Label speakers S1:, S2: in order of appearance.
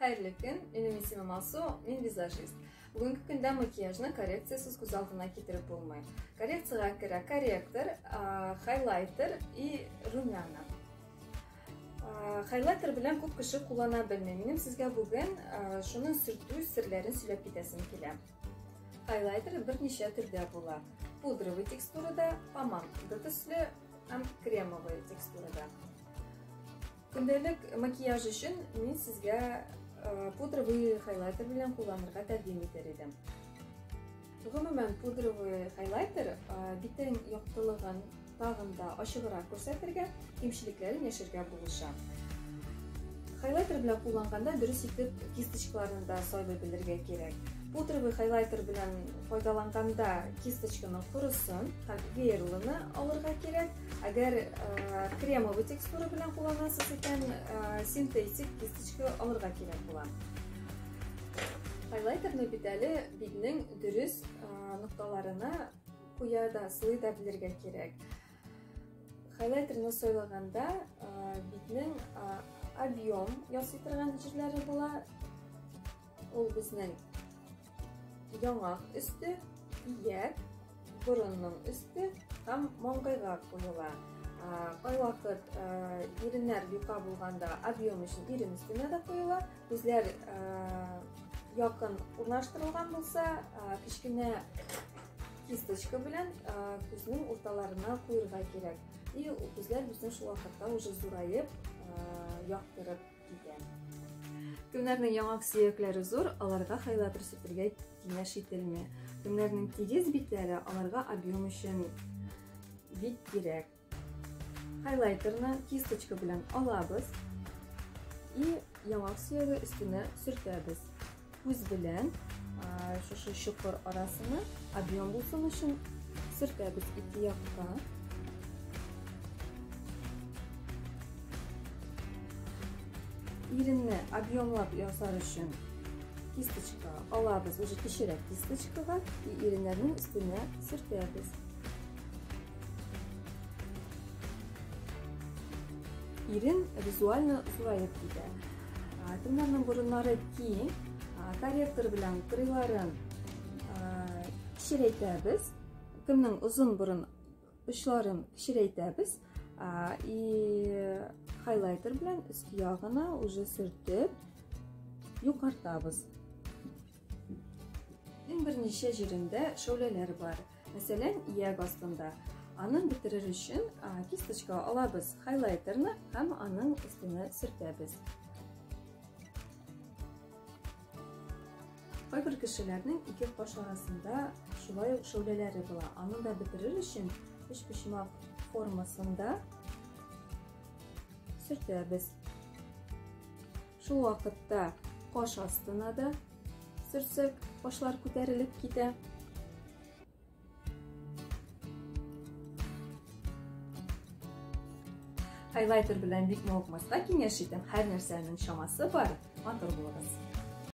S1: Хәерле көн, минем исемем Алсу, мин визажист. Бүгенге көндә макияжны коррекциясез күз алдына китереп булмый. Коррекциягә керә корректор, хайлайтер и румяна. Хайлайтер белән күп кеше куллана белми. Минем сезгә бүген шуның сөртү серләрен сөйләп китәсем килә. Хайлайтер берничә төрдә була. Пудровый текстурада, помада төсле һәм кремовый текстурада. Көндәлек макияж өчен мин сезгә пудровый хайлайтер белән кулланырга тәкъдим итәр идем. Гомумән, пудровый хайлайтер битнең яктылыгын тагын да ачыграк күрсәтергә, кимчелекләрен яшергә булыша. Хайлайтер белән кулланганда дөрес итеп кисточкаларны да сайлый белергә кирәк. Пудровый хайлайтер белән файдаланганда кисточканың корысын һәм веерлыны алырга кирәк. Әгәр кремовый текстура белән кулланасыз икән, синтетик кисточка алырга кирәк була. Хайлайтерны бит әле битнең дөрес нокталарына куя да, сылый да белергә кирәк. Хайлайтерны сайлаганда битнең объем ясый торган җирләре була. Ул безнең яңак өсте, ияк, борынның өсте һәм маңгайга куела. Кайвакыт иреннәр юка булганда объем өчен ирен өстенә дә куела. Күзләр якын урнаштырылган булса, кечкенә кисточка белән күзнең урталарына куерга кирәк. И күзләр безнең шул вакытта уже зураеп, яктырып китә. Кемнәрнең яңак сөякләре зур, аларга хайлайтер сөртергә киңәш ителми. Кемнәрнең тигез битләре, аларга объем өчен бик кирәк. Хайлайтерны кисточка белән алабыз и яңак сөяге өстенә сөртәбез. Күз белән шушы чокыр арасына объем булсын өчен сөртәбез ике якка. Иренне объемлап ясар өчен кисточка алабыз, уже кечерәк кисточкага и иреннәрнең өстенә сөртәбез. Ирен визуально зураеп китә. Кемнәрнең борыннары киң, корректор белән кырыйларын кечерәйтәбез. Кемнең озын борын очларын кечерәйтәбез. И хайлайтер белән өске ягына уже сөртеп югартабыз. Иң берничә җирендә шәүләләр бар. Мәсәлән, ияк астында. Аны бетерер өчен кисточка алабыз хайлайтерны һәм аның өстенә сөртәбез. Кайбер кешеләрнең ике каш арасында шулай ук шәүләләре була. Аны да бетерер өчен өчпочмак формасында сөртәбез. Шул вакытта каш астына да сөртсәк, кашлар күтәрелеп китә. Хайлайтер белән бик мавыкмаска киңәш итәм. Һәр нәрсәнең чамасы бар. Матур булыгыз.